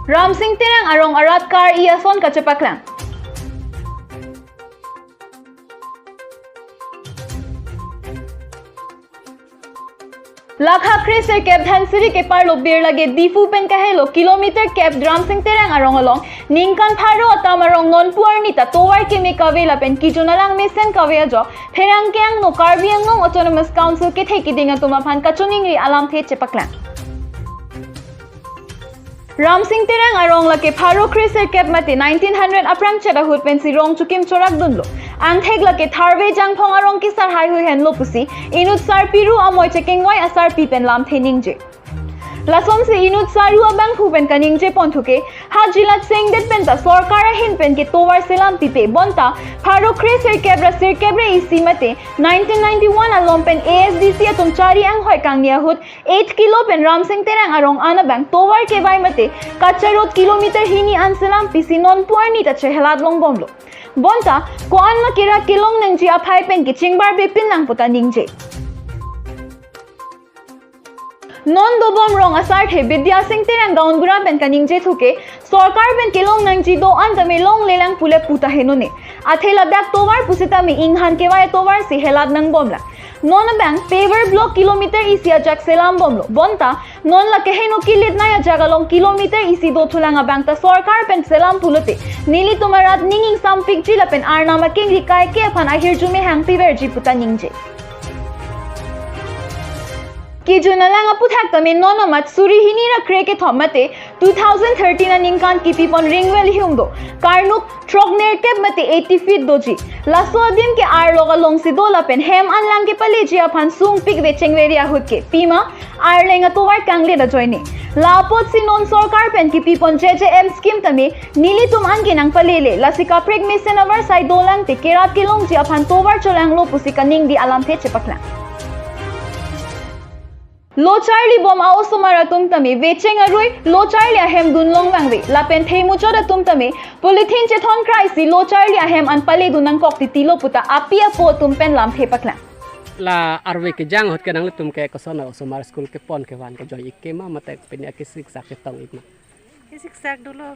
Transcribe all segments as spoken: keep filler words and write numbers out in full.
Ramsing Terang arong arat kar-i ason kachepaklang. Lakha kre sirkep Dhansiri keparlo birla ke Diphu pen kahelo kilometer kep Ramsing Terang arong along ningkan pharo atam arong nonpu arni ta tovar keme kave lapen kejun alang mesen kave ajok pherangke angno Karbi Anglong Autonomous Council kethe keding atum aphan kachiningri alamthe chepaklang. Ramsing Terang arong lake pharo kre sirkep mate nineteen hundred aphrang chet ahut pensi rong chukim chorak dunlo. Angthek lake tharve jangphong arong kesar haihui henlo pusi inut sarpi ru amoi chekengvai asarpi pen lamthe ningje. Lasonsi inut saru abangphu pen kaningje ponthu ke ha jilat sengdet pen ta sorkar ahin pen ke tovar selam pipe bonta pharo kre sirkep ra sirkep ra isi mate nineteen ninety-one along pen A S D C atum chari anghoi kangni ahut eight kilo pen Ramsing Terang arong an abang tovar kevai mate kacharot kilometer hini an selam pisi nonpu arni ta chehelat longbomlo. Bonta ko-an ma kera kelong nangji aphai pen kechingbar bepin nang puta ningje. Non dobom rong asarthe Bidya Sing Terang gaonbura pen kaningje thuke sorkar pen kelong nangji do-an tame longlelang pule puta henone. Athe ladak tovar pusitame inghan kevai tovar si helat nangbomlang. Non abang paver block kilometer isi ajak selambomlo. Bonta non lake heno kilit nai ajak along kilometer isi do thulang abang ta sorkar pen selam pulote nelitum arat ning ingsampikji lapen arnam akengri kaike aphan ahirjume hangpiverji puta ningje. Kejun alang aputhak tame non amat suri hini ra kre kethom mate two thousand thirteen aningkan kipipon ringvel hium do. Karnuk throk nerkep mate eighty feet doji. Laso adim ke arlok alongsi do lapen hem an lang kepaleji aphan sungpik vechengveri ahut ke pima arleng atovar kanglet ajoine. La apotsi non sorkar pen kipipon J J M scheme tame nelitum an ke nangpalele. Lasi kaprek mesen avarsai dolang te kerat kelongji aphan tovar cholanglo pusi kaningdi alamthe chepaklang. Lo charlibom a-osomar atum tame vecheng arui lo charli ahem dunlong vangve lapen theimuchot atum tame polythene chethon kraisi lo charli ahem an paledun nangkok titilo puta api apo atum pen lamthe paklang. La arve kejang ahut ke nanglitum ke koson osomar school kepon kevan kejoi ik ke ma mate pini akesik sak chetong ik ma? Kesik sak dolo.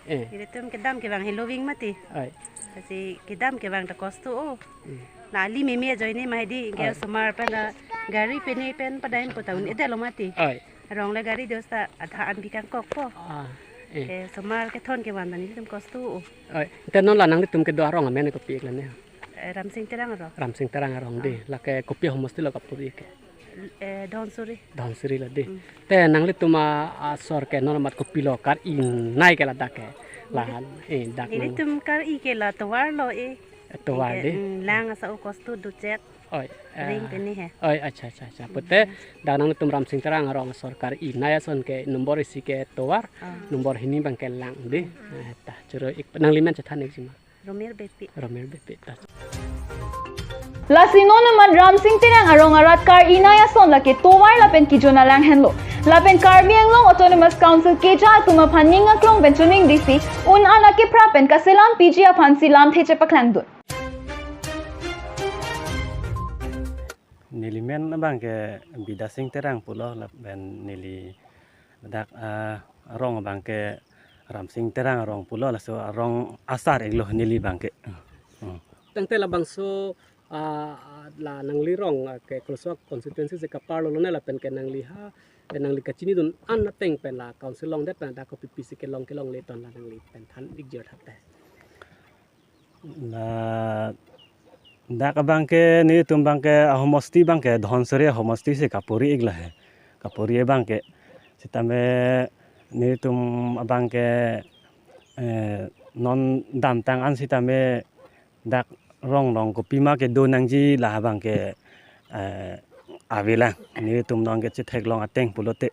Eh. Ilitum kedam kevang heloving mati. Ai. Kasi kedam kevang ta kosto o. Hmm. La ali meme ajoine ma hedi ke Ai. Osomar pen la gari pene pen padain puta un-edetlo mati. Ai. Rong le gari dosta adha an bikang kokpo. Ah. Eh. Ke osomar kethon kevan ta nelitum kosto o. Ai. Te non la nanglitum kedo arong amen kopi ik lane? Eh, Ramsing Terang arong. Ramsing Terang arong de. Ah. Lake kopi ahomosti lo kapuri ke? Eh, Dhansiri. Dhansiri la de. Mm. Te nanglitum a, asor ke non amat kopilo kar-i nai ke ladak ke? Lahan, eh, dak nang. Nelitum kar-i ke la tovar lo, eh. Tovar Ke, de. Mm, lang asa o kosto duchet. Oi, eh. Ring pene he. Oi, acha, acha, acha. Pute, dak nanglitum Ramsing Terang arong asor kar-i nai ason ke nombor isi ke tovar, Ah. nombor hini abang ke lang de. Mm. Eh, ta, choro ik, nanglimen chethan ik sima. Romel Beypi. Romel Beypi ta. Lasi non amat Ramsing Terang arong arat kar-i nai ason lake tovar lapen kejun alang henlo. Lapen Karbi Anglong Autonomous Council keja atum aphan ning aklong pen choningri si un-an akepra pen kaselam piji aphansi lamthe chepaklang dun. Neli men abang ke Bidya Sing Terang pulo lapen neli dak, ah, arong abang ke Ramsing Terang arong pulo laso arong asar iklo neli abang ke. Hmm. Tangte labangso, ah, la nangli rong, ah, ke Kloso constituency si kaparlo lone lapen ke nangli ha, eh, nangli kachinidun an ateng pen la council longdet pen dak kopipi si kelong kelongle ton la nangli pen than ik jir thakte. La dak abang ke nelitum abang ke ahomosti abang ke Dhansiri ahomosti si kapuri ik lahe. Kapuri abang ke sitame nelitum abang ke, eh, non damtang an sitame dak rong rong kopima kedo nangji la abang ke, eh, avelang. Nelitum non ke chetheklong ateng pulote.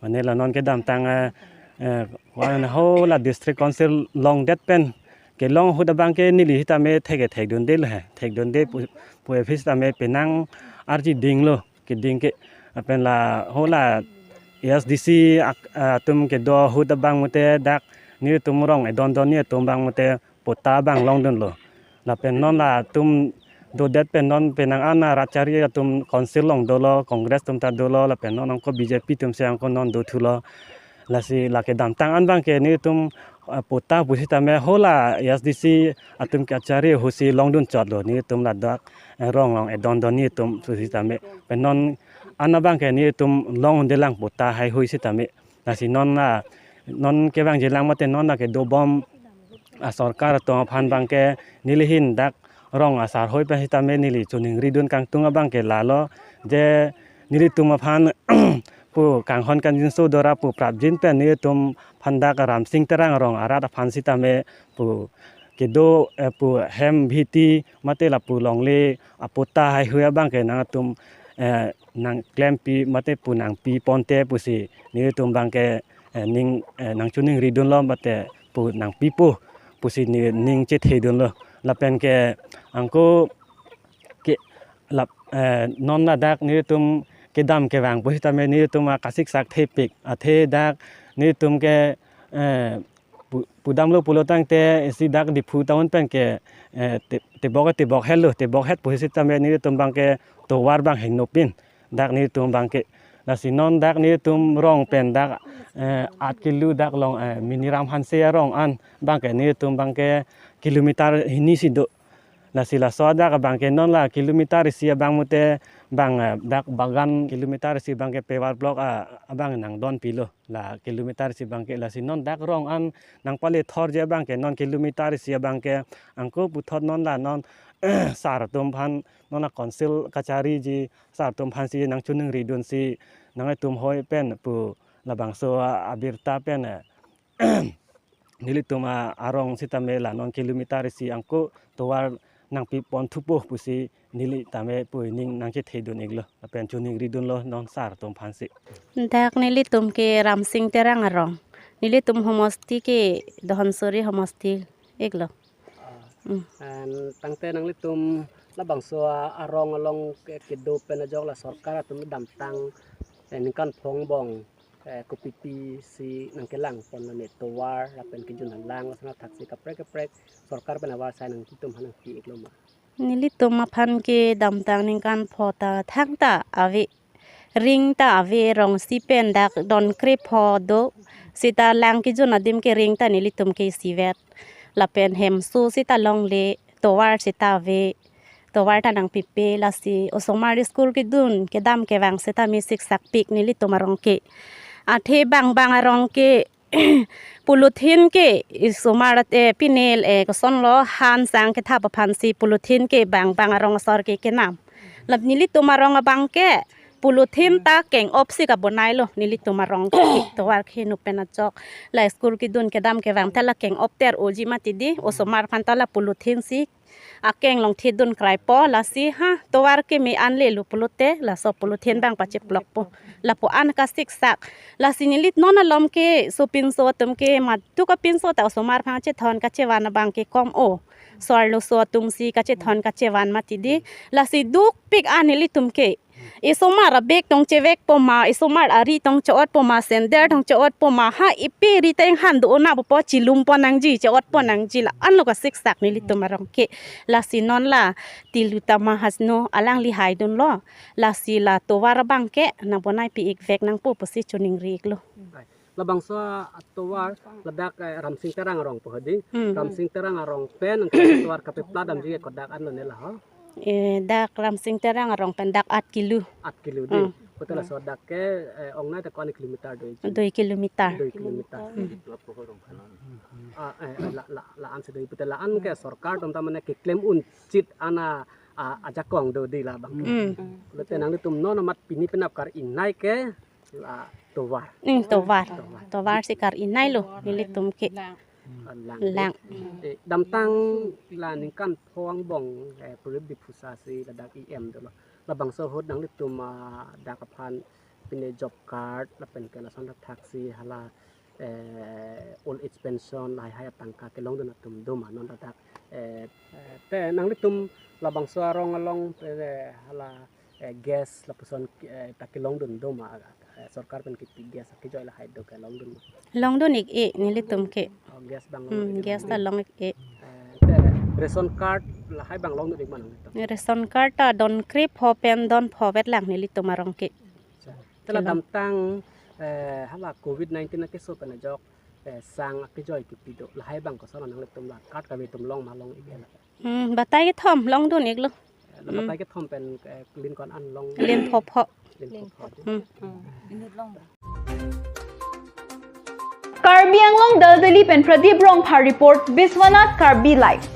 Mane la non kedamtang, eh, eh, wan ho la district council longdet pen kelong ahut abang ke neli sitame theke thekdunde le, thekdunde pu, pu office tame penang arji dinglo, keding ke lapen la ho la A S D C ak-, atum kedo ahut abang mate dak nelitum rong edondon nelitum abang mate patta abang longdunlo. Lapen non latum dodet pen non penang an arat chari atum council along dolo, Congress atum ta dolo, lapen non angko B J P atum si angko non dothulo. Lasi lake damtang an abangke nelitum, eh, patta pusitame hala A S D C atum kachari ahutsi longdun chotlo, nelitum ladak, eh, rong along edon don nelitum pusitame. Pen non an abangke nelitum longdundelang patta haihui sitame. Lasi non la, non kevangjilang mate non lake dobom asorkar atum aphan abangke neli ahin dak rong asar hoi pen sitame neli choningridun kangtung abangke lalo, je nelitum aphan pu kanghon kangjinso dora pu prapjin pen nelitum aphan dak Ramsing Terang arong arat aphan sitame pu kedo, eh, pu hem bhiti mate lapu longle apatta haihui abangke nangtum, eh, nangklempi mate pu nangpiponte pusi nelitum abangke, eh, ning, eh, nangchoningridunlo mate pu nangpipo pusi ne ning chethedunlo. Lapenke anke ke lap, eh, non ladak nelitum kedam kevang pusitame nelitum akasiksak thepik athe dak nelitum ke, eh, pu-, pudamlo pulotangte isi dak Diphu town penke, eh, te-, tebok tebok hetlo, tebok het pusitame nelitum abangke tovar abang hingno pin dak nelitum abangke. Lasi non dak nelitum rong pen dak, eh, aat kilo dak along, eh, Mini Ram Hanse arong an abangke nelitum abangke kilometer hini si do. Lasi laso adak abangke non la kilometer isi abang mate bang, eh, dak bagan kilometer isi abangke paver block, ah, abang nangdonpilo. La kilometer isi abangke lasi non dak rong an nangpale thorji abangke non kilometer isi abangke anke puthot non la non sar atum aphan non la council kachariji sar atum aphansi nangchoningridunsi nangtum hoi pen pu labangso a-, abirta pen, eh, nelitum a-, arong sitame la non kilometer isi anke tovar nangpiponthupo pusi neli tame pu ning nangchethedun-iklo lapen choningridunlo non sar atum aphansi. Dak nelitum ke Ramsing Terang arong. Nelitum homosti ke Dhansiri homosti iklo. Ah, Mm. And tangte nanglitum labangso a-, arong along ke-, kedo pen ajok la sorkar atum damtang, eh, ningkan pho angbong, eh, kopipi si nangkelangpon, mane tovar lapen kejun halang lason athaksi kaprek kaprek sorkar pen avarsai nangtum aphan nangpi-iklo ma? Nelitum aphan ke damtang ningkan pho ta thangta ave. Ring ta ave, rong isi pen dak don krepho do. Seta lang kejun adim ke ring ta nelitum ke isivet. Lapen hemso seta longle, tovar seta ave. Tovar ta nangpipe, lasi osomar school kedun kedam kevang seta me siksakpik nelitum arong ke. Athe bang bang arong ke polythene ke isomar, eh, pinel, eh, kosonlo han sang kethap aphansi polythene ke bang bang arong asor ke kenam. Lap nelitum arong abangke polythene ta keng-op si kabonailo nelitum arong ke tovar kehingno pen ajok. La school kedun kedam kevang ta la keng-op ter oji mati di, osomar aphan ta la polythene si akeng along thedun kraipo, lasi ha tovar keme an lelo pulote laso polythene bang pacheplokpo. Lapu an kasiksak. Lasi neli non alom ke sopinso atum ke madu kapinso ta osomar aphan chethon kachevan abangke kom o. Arloso atum si kachethon kachevan mati di. Lasi dukpik an nelitum ke. Isomar abag tong chevekpo ma, isomar ari tong che-otpo ma, sandal tong che-otpo ma, ha ipi ri teng han do-ona bopo, chilumpo nangji, che-otpo nangji, la-anlo kasiksak nelitum arong ke. Lasi non la Tilutama Hasnu alangli haidunlo. Lasi la tovar abangke nangbonaipik vek nangpo pusi choningri-iklo. Labangso atovar ladak, eh, Ramsing Terang arong po hadi. Hmm. Ramsing Terang arong pen nangtum atovar kapepla damji ke kodak anlo ne la ho? Eh, dak Ramsing Terang arong pen dak aat kilo. Aat kilo di. Hmm. Pute laso dak ke, eh, ongnai ta ko-an kilometer do iji? Dui kilometer. Dui kilometer. Hmm. Ah, eh, la, la, la-an si dui pute la-an ke sorkar atum ta mane keklem unchit ana, ah, ajakong do di labang. Hmm. Pute nanglitum non amat pini penap kar-inai ke la tovar. Hmm, tovar. Tovar. Tovar si kar-inailo nelitum ke. Lang. Ah, lang. Lang. Eh, damtang la ningkan pho angbong, eh, Pradip Diphusa si ladak E M dolo. Labangso ahut nanglitum, ah, dak aphan pine job card lapen ke lason athaksi hala, eh, old age pension lahai hai atangka kelongdun atum do ma non ladak, eh, eh, te nanglitum labangso arong along, eh, hala, eh, gas lapuson, eh, ta kelongdun do ma, eh, sorkar pen kipi gas akejoi lahai do kelongdun ma? Longdun-ik-e nelitum ke. Oh, gas bang. Hmm, long-ik gas ta long-ik-e. Eh, te ration card lahai bang longdun-ik ma nangtum? Ration card ta don krepho pen don pho vet lang nelitum arong ke. Te la damtang Eh, hala covid nineteen akeso pen ajok, eh, sang akejoi kipi do. Lahai abang koson nanglitum la card kave atum long ma long-ik-e la? Hmm, batai kethom longdun-iklo. Eh, la Hmm. batai kethom pen, eh, lin ko-an an long? Lin phopho. Lin Lin phopho. Hmm. Karbi Anglong Daldali pen Pradip Rongphar report, Biswanath Karbi Live.